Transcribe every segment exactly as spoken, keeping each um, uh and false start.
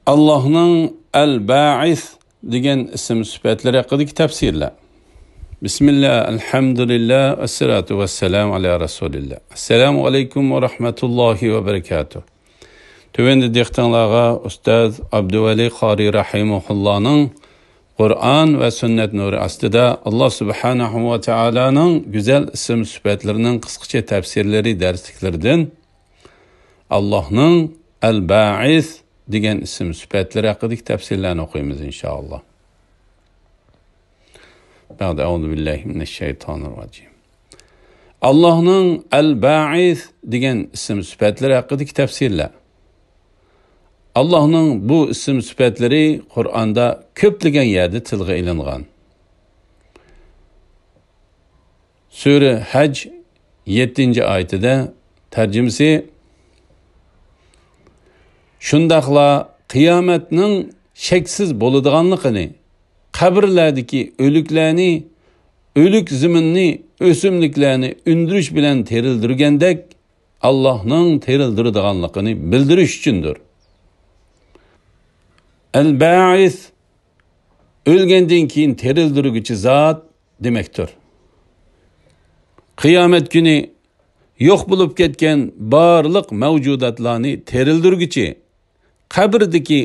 ئاللاھنىڭ ئەل-بائىس دېگەن ئىسىم سۈپەتلىرى ھەققىدىكى تەپسىرلەر. بىسمىللا، ئەلھەمدۇلىللا، ۋەسسالاتۇ ۋەسسالامۇ ئالا رەسۇلىللا. ئەسسالامۇ ئەلەيكۇم ۋە رەھمەتۇللاھى ۋە بەرىكاتۇھ. تۆۋەندە دىققىتىڭلارغا ئۇستاز ئابدۇۋەلى قارى رەھىمەھۇللانىڭ قۇرئان ۋە سۈننەت نۇرى ئاستىدا ئاللا سۇبھانەھۇ ۋە تائالانىڭ گۈزەل ئىسىم سۈپەتلىرىنىڭ قىسقىچە تەپسىرلىرى دەرسلىكلىرىدىن ئاللاھنىڭ ئەل-بائىس دېگەن ئىسىم سۈپەتلىرى ھەققىدىكى تەپسىرلەرنى ئوقۇيمىز، ئىنشائاللا. بەئدە، ئەئۇزۇ بىللاھى مىنەششەيتانىرراجىم. ئاللاھنىڭ ئەل-بائىس دېگەن ئىسىم سۈپەتلىرى ھەققىدىكى تەپسىرلەر. ئاللاھنىڭ بۇ ئىسىم سۈپەتلىرى قۇرئاندا كۆپلىگەن يەردە تىلغا ئېلىنغان. سۈرە ھەج يەتتىنچى ئايىتىدە، تەرجىمىسى، شۇنداقلا قىيامەتنىڭ شەكسىز بولىدىغانلىقىنى، قەبرىلەردىكى ئۆلۈكلەرنى، ئۆلۈك زېمىننى، ئۆسۈملۈكلەرنى ئۈندۈرۈش بىلەن تىرىلدۈرگەندەك، ئاللاھنىڭ تىرىلدۈرىدىغانلىقىنى بىلدۈرۈش ئۈچۈندۇر. ئەل-بائىس، ئۆلگەندىن كېيىن تىرىلدۈرگۈچى زات دېمەكتۇر. قىيامەت كۈنى يوق بولۇپ كەتكەن بارلىق مەۋجۇداتلارنى تىرىلدۈرگۈچى، قەبرىدىكى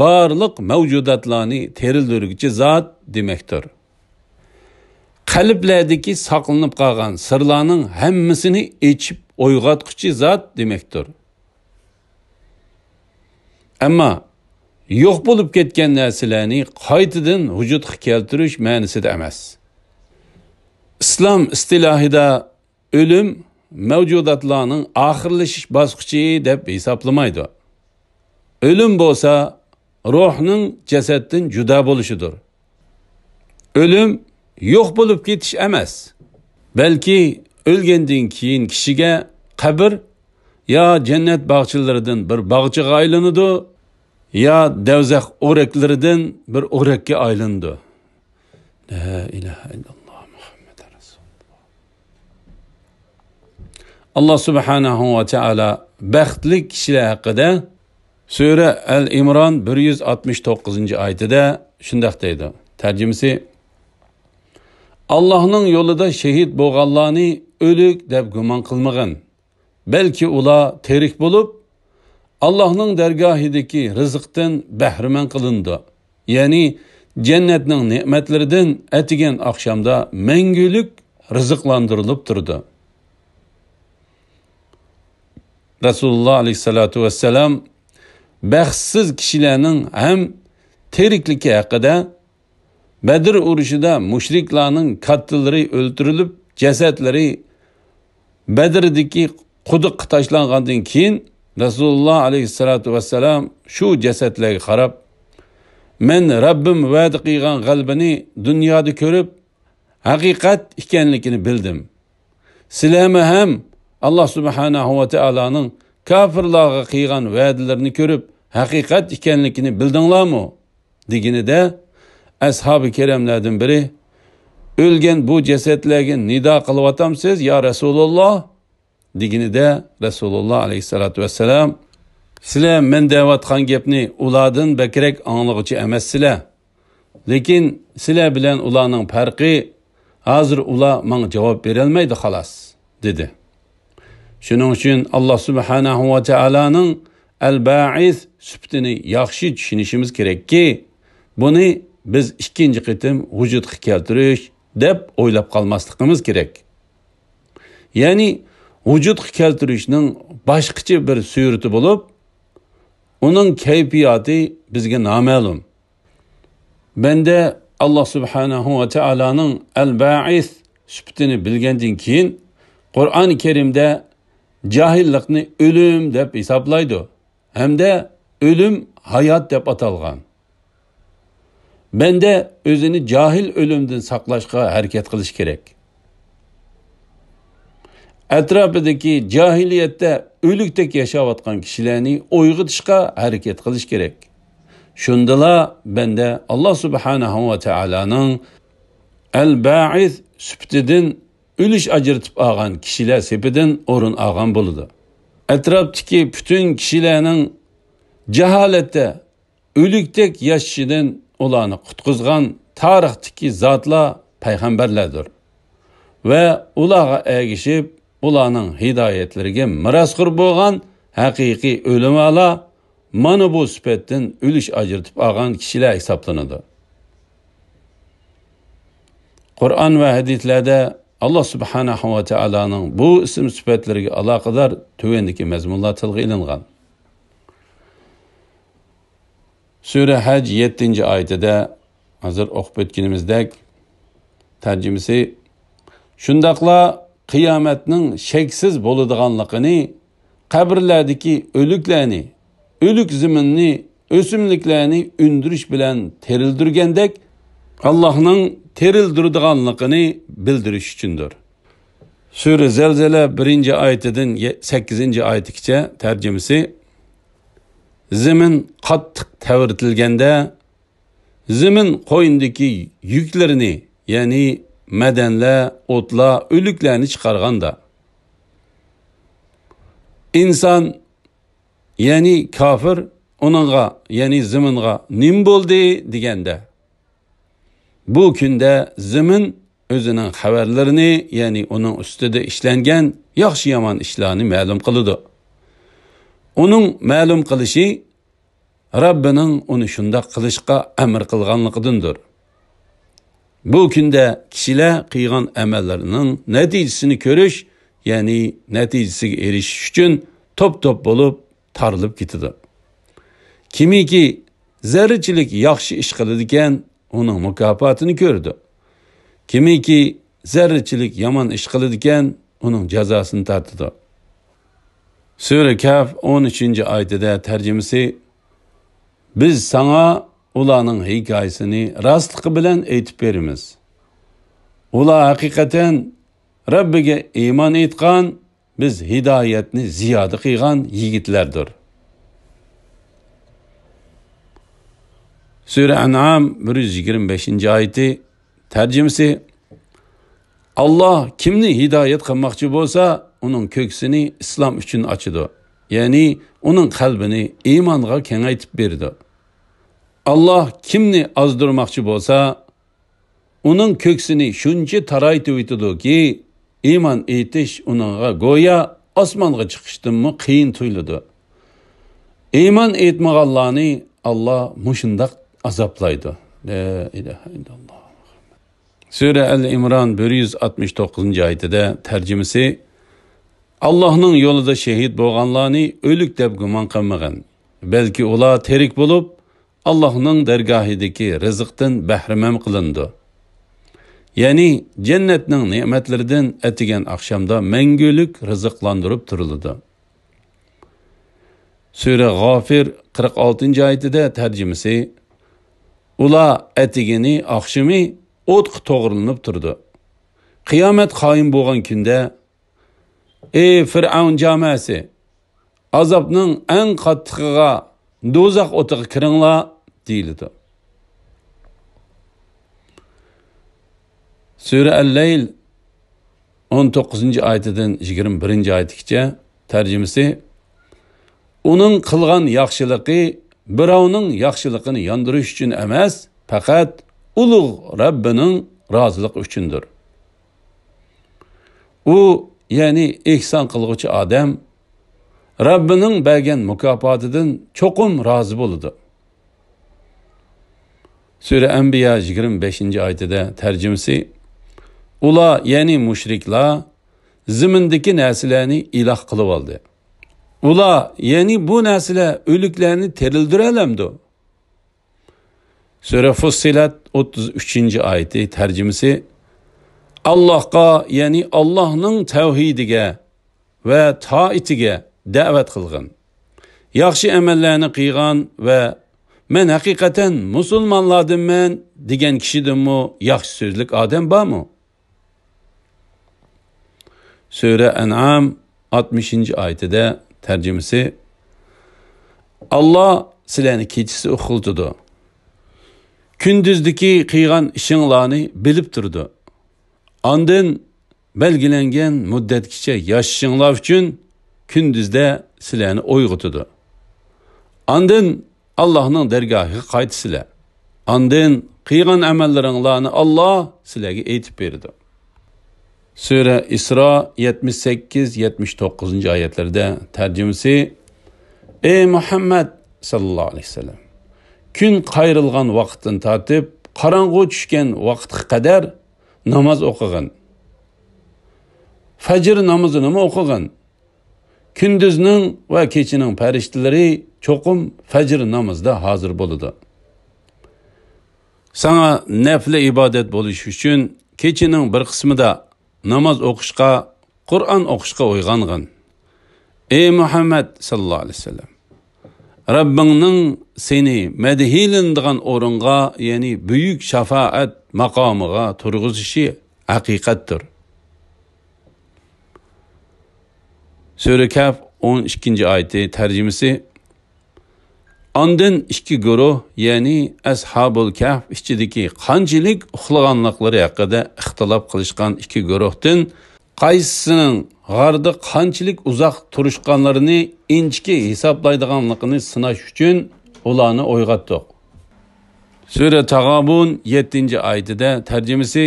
بارلىق مەۋجۇداتلارنى تىرىلدۈرگۈچى زات دېمەكتۇر. قەلبلەردىكى ساقلىنىپ قالغان سىرلارنىڭ ھەممىسىنى ئېچىپ ئويغاتقۇچى زات دېمەكتۇر. ئەمما يوق بولۇپ كەتكەن نەرسىلەرنى قايتىدىن ۋۇجۇدقا كەلتۈرۈش مەنىسىدە ئەمەس. ئىسلام ئىستىلاھىدا ئۆلۈم مەۋجۇداتلارنىڭ ئاخىرلىشىش باسقۇچى دەپ ھېسابلىمايدۇ. ئۆلۈم بولسا روھنىڭ جەسەتتىن جۇدا بولۇشىدۇر. ئۆلۈم يوق بولۇپ كېتىش ئەمەس، بەلكى ئۆلگەندىن كېيىن كىشىگە قەبرە يا جەننەت باغچىلىرىدىن بىر باغچىغا ئايلىنىدۇ، يا دەۋزەخ ئورەكلىرىدىن بىر ئورەككە ئايلىنىدۇ. لا ئىلاھە ئىللاللا مۇھەممەد رەسۇلۇللا. ئاللا سۇبھانەھۇ ۋە تائالا بەختلىك كىشىلەر ھەققىدە سۈرە ئەل ئىمران بىر يۈز ئاتمىش توققۇزىنچى ئايىتىدە شۇنداق دەيدۇ. تەرجىمىسى، ئاللاھنىڭ يولىدا شېھىت بولغانلارنى ئۆلۈك دەپ گۇمان قىلمىغىن. بەلكى ئۇلار تىرىك بولۇپ، ئاللاھنىڭ دەرگاھىدىكى رىزىقتىن بەھرىمەن قىلىنىدۇ. يەنى جەننەتنىڭ نېمەتلىرىدىن ئەتىگەن ئاخشامدا مەڭگۈلۈك رىزىقلاندۇرۇلۇپ تۇرىدۇ. رەسۇلۇللا ئەلەيھىسسالاتۇ ۋەسسالام بەختسىز كىشىلەرنىڭ ھەم تىرىكلىكى ھەققىدە، بەدر ئۇرۇشىدا مۇشرىكلارنىڭ كاتتىلىرى ئۆلتۈرۈلۈپ، جەسەتلىرى بەدردىكى قۇدۇققا تاشلانغاندىن كېيىن، رەسۇلۇللا ئەلەيھىسسالاتۇ ۋەسسالام شۇ جەسەتلەرگە قاراپ، مەن رەببىم ۋەدە قىلغان غەلىبىنى دۇنيادا كۆرۈپ، ھەقىقەت ئىكەنلىكىنى بىلدىم. سىلەرمۇ ھەم ئاللا سۇبھانەھۇ ۋە تائالانىڭ كاپىرلارغا قىلغان ۋەدىلىرىنى كۆرۈپ، ھەقىقەت ئىكەنلىكىنى بىلدىڭلارمۇ؟ دېگىنىدە، ئەسھابى كىراملاردىن بىرى، ئۆلگەن بۇ جەسەتلەرگە نىدا قىلىۋاتامسىز، يا رەسۇلاللا؟ دېگىنىدە، رەسۇلۇللا ئەلەيھىسسالاتۇ ۋەسسالام، سىلەر مەن دەۋاتقان گەپنى ئۇلاردىن بەكرەك ئاڭلىغۇچى ئەمەسسىلەر. لېكىن سىلەر بىلەن ئۇلارنىڭ پەرقى، ھازىر ئۇلار ماڭا جاۋاب بېرەلمەيدۇ، خالاس، دېدى. شۇنىڭ ئۈچۈن ئاللا سۇبھانەھۇ ۋە تائالانىڭ ئەل-بائىس سۈپىتىنى ياخشى چۈشىنىشىمىز كېرەككى، بۇنى بىز ئىككىنچى قېتىم ۋۇجۇدقا كەلتۈرۈش دەپ ئويلاپ قالماسلىقىمىز كېرەك. يەنى ۋۇجۇدقا كەلتۈرۈشنىڭ باشقىچە بىر سۈرىتى بولۇپ، ئۇنىڭ كەيپىياتى بىزگە نامەلۇم. بەندە ئاللا سۇبھانەھۇ ۋە تائالانىڭ ئەل-بائىس سۈپىتىنى بىلگەندىن كېيىن، قۇرئان كەرىمدە جاھىللىقنى ئۆلۈم دەپ ھېسابلايدۇ ھەمدە ئۆلۈم ھايات دەپ ئاتالغان. بەندە ئۆزىنى جاھىل ئۆلۈمدىن ساقلاشقا ھەرىكەت قىلىش كېرەك. ئەتراپىدىكى جاھىلىيەتتە ئۆلۈكتەك ياشاۋاتقان كىشىلەرنى ئويغىتىشقا ھەرىكەت قىلىش كېرەك. شۇندىلا بەندە ئاللا سۇبھانەھۇ ۋە تائالانىڭ ئەل-بائىس سۈپىتىدىن ئۈلۈش ئاجرىتىپ ئالغان كىشىلەر سېپىدىن ئورۇن ئالغان بولىدۇ. ئەتراپتىكى پۈتۈن كىشىلەرنىڭ جاھالەتتە ئۆلۈكتەك ياشىشىدىن ئۇلارنى قۇتقۇزغان تارىختىكى زاتلار پەيغەمبەرلەردۇر. ۋە ئۇلارغا ئەگىشىپ، ئۇلارنىڭ ھىدايەتلىرىگە مىراسخور بولغان ھەقىقىي ئۆلىمالار مانا بۇ سۈپەتتىن ئۈلۈش ئاجرىتىپ ئالغان كىشىلەر ھېسابلىنىدۇ. قۇرئان ۋە ھەدىسلەردە ئاللا سۇبھانەھۇ ۋە تائالانىڭ بۇ ئىسىم سۈپەتلىرىگە ئالاقىدار تۆۋەندىكى مەزمۇنلار تىلغا ئېلىنغان. سۈرە ھەج يەتتىنچى ئايىتىدە، ھازىر ئوقۇپ ئۆتكىنىمىزدەك، تەرجىمىسى، شۇنداقلا قىيامەتنىڭ شەكسىز بولىدىغانلىقىنى، قەبرىلەردىكى ئۆلۈكلەرنى، ئۆلۈك زېمىننى، ئۆسۈملۈكلەرنى ئۈندۈرۈش بىلەن تىرىلدۈرگەندەك، ئاللاھنىڭ تىرىلدۈرىدىغانلىقىنى بىلدۈرۈش ئۈچۈندۇر. سۈرە زەلزەلە بىرىنچى ئايىتىدىن يە-، سەككىزىنچى ئايىتىگىچە تەرجىمىسى، زېمىن قاتتىق تەۋرىتىلگەندە، زېمىن قوينىدىكى يۈكلىرىنى، يەنى مەدەنلەر، ئوتلار، ئۆلۈكلەرنى چىقارغاندا، ئىنسان، يەنى كاپىر ئۇنىڭغا، يەنى زېمىنغا نېمە بولدى دېگەندە، بۇ كۈندە زېمىن ئۆزىنىڭ خەۋەرلىرىنى، يەنى ئۇنىڭ ئۈستىدە ئىشلەنگەن ياخشى-يامان ئىشلارنى مەلۇم قىلىدۇ. ئۇنىڭ مەلۇم قىلىشى رەببىنىڭ ئۇنى شۇنداق قىلىشقا ئەمر قىلغانلىقىدىندۇر. بۇ كۈندە كىشىلەر قىلغان ئەمەللىرىنىڭ نەتىجىسىنى كۆرۈش، يەنى نەتىجىسىگە ئېرىشىش ئۈچۈن توپ-توپ بولۇپ تارىلىپ كېتىدۇ. كىمكى زەررىچىلىك ياخشى ئىش قىلىدىكەن، ئۇنىڭ مۇكاپاتىنى كۆرىدۇ. كىمكى زەررىچىلىك يامان ئىش قىلىدىكەن، ئۇنىڭ جازاسىنى تارتىدۇ. سۈرە كەھف ئون ئۈچىنچى ئايىتىدە تەرجىمىسى، بىز ساڭا ئۇلارنىڭ ھېكايىسىنى راستلىقى بىلەن ئېيتىپ بېرىمىز. ئۇلار ھەقىقەتەن رەببىگە ئىمان ئېيتقان، بىز ھىدايەتنى زىيادە قىلغان يىگىتلەردۇر. سۈرە ئەنئام بىر يۈز يىگىرمە بەشىنچى ئايىتى، تەرجىمىسى، ئاللا كىمنى ھىدايەت قىلماقچى بولسا، ئۇنىڭ كۆكسىنى ئىسلام ئۈچۈن ئاچىدۇ. يەنى ئۇنىڭ قەلبىنى ئىمانغا كېڭەيتىپ بېرىدۇ. ئاللا كىمنى ئازدۇرماقچى بولسا، ئۇنىڭ كۆكسىنى شۇنچە تارايتىۋېتىدۇكى، ئىمان ئېيتىش ئۇنىڭغا گويا ئاسمانغا چىقىشتىنمۇ قىيىن تۇيۇلىدۇ. ئىمان ئېيتمىغانلارنى ئاللا مۇشۇنداق ئازابلايدۇ. لا ئىلاھە ئىللاللا. سۈرە ئەل ئىمران بىر يۈز ئاتمىش توققۇزىنچى ئايىتىدە تەرجىمىسى، ئاللاھنىڭ يولىدا شېھىت بولغانلارنى ئۆلۈك دەپ گۇمان قىلمىغىن. بەلكى ئۇلار تىرىك بولۇپ، ئاللاھنىڭ دەرگاھىدىكى رىزىقتىن بەھرىمەن قىلىنىدۇ. يەنى جەننەتنىڭ نېمەتلىرىدىن ئەتىگەن ئاخشامدا مەڭگۈلۈك رىزىقلاندۇرۇپ تۇرۇلىدۇ. سۈرە غافىر قىرىق ئالتىنچى ئايىتىدە تەرجىمىسى، ئۇلار ئەتىگىنى ئاخشىمى ئوتقا توغرىلىنىپ تۇرىدۇ. قىيامەت قايىم بولغان كۈندە، ئەي فىرئەۋن جامەسى، ئازابنىڭ ئەڭ قاتتىقىغا، دوزاخ ئوتىغا كىرىڭلار، دېيىلىدۇ. سۈرە ئەل-لەيل ئون توققۇزىنچى ئايىتىدىن يىگىرمە بىرىنچى ئايىتىگىچە تەرجىمىسى، ئۇنىڭ قىلغان ياخشىلىقى بىراۋنىڭ ياخشىلىقىنى ياندۇرۇش ئۈچۈن ئەمەس، پەقەت ئۇلۇغ رەببىنىڭ رازىلىقى ئۈچۈندۇر. ئۇ، يەنى ئېھسان قىلغۇچى ئادەم، رەببىنىڭ بەرگەن مۇكاپاتىدىن چوقۇم رازى بولىدۇ. سۈرە ئەنبىيا يىگىرمە بەشىنچى ئايىتىدە تەرجىمىسى، ئۇلار، يەنى مۇشرىكلار، زېمىندىكى نەرسىلەرنى ئىلاھ قىلىۋالدى. ئۇلار، يەنى بۇ نەرسىلەر ئۆلۈكلەرنى تىرىلدۈرەلەمدۇ؟ سۈرە فۇسسىلەت ئوتتۇز ئۈچىنچى ئايىتى تەرجىمىسى، ئاللاھقا، يەنى ئاللاھنىڭ تەۋھىدىگە ۋە تائىتىگە دەۋەت قىلغىن. ياخشى ئەمەللەرنى قىلغان ۋە مەن ھەقىقەتەن مۇسۇلمانلاردىنمەن دېگەن كىشىدىنمۇ ياخشى سۆزلۈك ئادەم بارمۇ؟ سۈرە ئەنئام ئاتمىشىنچى ئايىتىدە تەرجىمىسى، ئاللا سىلەرنى كېچىسى ئۇخلىتىدۇ. كۈندۈزدىكى قىلغان ئىشىڭلارنى بىلىپ تۇرىدۇ. ئاندىن بەلگىلەنگەن مۇددەتكىچە ياشىشىڭلار ئۈچۈن كۈندۈزدە سىلەرنى ئويغىتىدۇ. ئاندىن ئاللاھنىڭ دەرگاھىغا قايتىسىلەر. ئاندىن قىلغان ئەمەللىرىڭلارنى ئاللاھ سىلەرگە ئېيتىپ بېرىدۇ. سۈرە ئىسرا يەتمىش سەككىز، يەتمىش توققۇزىنچى ئايەتلەردە تەرجىمىسى، ئەي مۇھەممەد ساللاللاھۇ ئەلەيھى ۋەسەللەم، كۈن قايرىلغان ۋاقىتتىن تارتىپ قاراڭغۇ چۈشكەن ۋاقىتقا قەدەر ناماز ئوقۇغىن. فەجر نامىزىنىمۇ ئوقۇغىن. كۈندۈزنىڭ ۋە كېچىنىڭ پەرىشتىلىرى چوقۇم فەجر نامىزىدا ھازىر بولىدۇ. ساڭا نەپلى ئىبادەت بولۇش ئۈچۈن كېچىنىڭ بىر قىسمىدا ناماز ئوقۇشقا، قۇرئان ئوقۇشقا ئويغانغىن. ئەي مۇھەممەد ساللاللاھۇ ئەلەيھى ۋەسەللەم، رەببىڭنىڭ سېنى مەدھىيلىنىدىغان ئورۇنغا، يەنى بۈيۈك شاپائەت ماقامىغا تۇرغۇزۇشى ھەقىقەتتۇر. سۈرە كەھف ئون ئىككىنچى ئايىتى تەرجىمىسى، ئاندىن ئىككى گۇرۇھ، يەنى ئەسھابۇل كەھف ئىچىدىكى قانچىلىك ئۇخلىغانلىقلىرى ھەققىدە ئىختىلاپ قىلىشقان ئىككى گۇرۇھتىن قايسىسىنىڭ غاردا قانچىلىك ئۇزاق تۇرۇشقانلىرىنى ئىنچىكە ھېسابلايدىغانلىقىنى سىناش ئۈچۈن ئۇلارنى ئويغاتتۇق. سۈرە تاغابۇن يەتتىنچى ئايىتىدە تەرجىمىسى،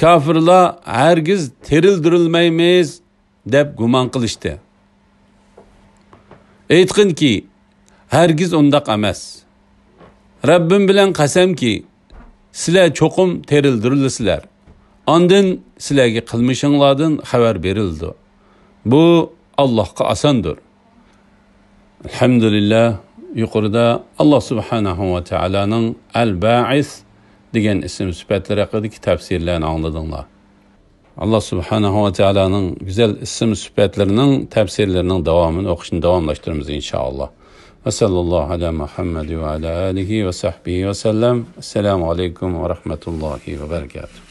كاپىرلار ھەرگىز تىرىلدۈرۈلمەيمىز دەپ گۇمان قىلىشتى. ئېيتقىنكى، ھەرگىز ئۇنداق ئەمەس. رەببىم بىلەن قەسەمكى، سىلەر چوقۇم تىرىلدۈرۈلىسىلەر. ئاندىن سىلەرگە قىلمىشىڭلاردىن خەۋەر بېرىلىدۇ. بۇ ئاللاھقا ئاساندۇر. ئەلھەمدۇلىللا، يۇقىرىدا ئاللاھ سۇبھانەھۇ ۋە تائالانىڭ ئەل بائىس دېگەن ئىسىم سۈپەتلىرى ھەققىدىكى تەپسىرلەرنى ئاڭلىدىڭلار. ئاللاھ سۇبھانەھۇ ۋە تائالانىڭ گۈزەل ئىسىم سۈپەتلىرىنىڭ تەپسىرلىرىنىڭ داۋامىنى ئوقۇشنى داۋاملاشتۇرىمىز، ئىنشائاللاھ. ۋە سەللەللاھۇ ئەلا مۇھەممەد ۋە ئەلا ئالىھى ۋە سەھبىھى ۋە سەللەم. ئەسسالامۇ ئەلەيكۇم ۋە رەھمەتۇللاھى ۋە بەرەكاتۇھ.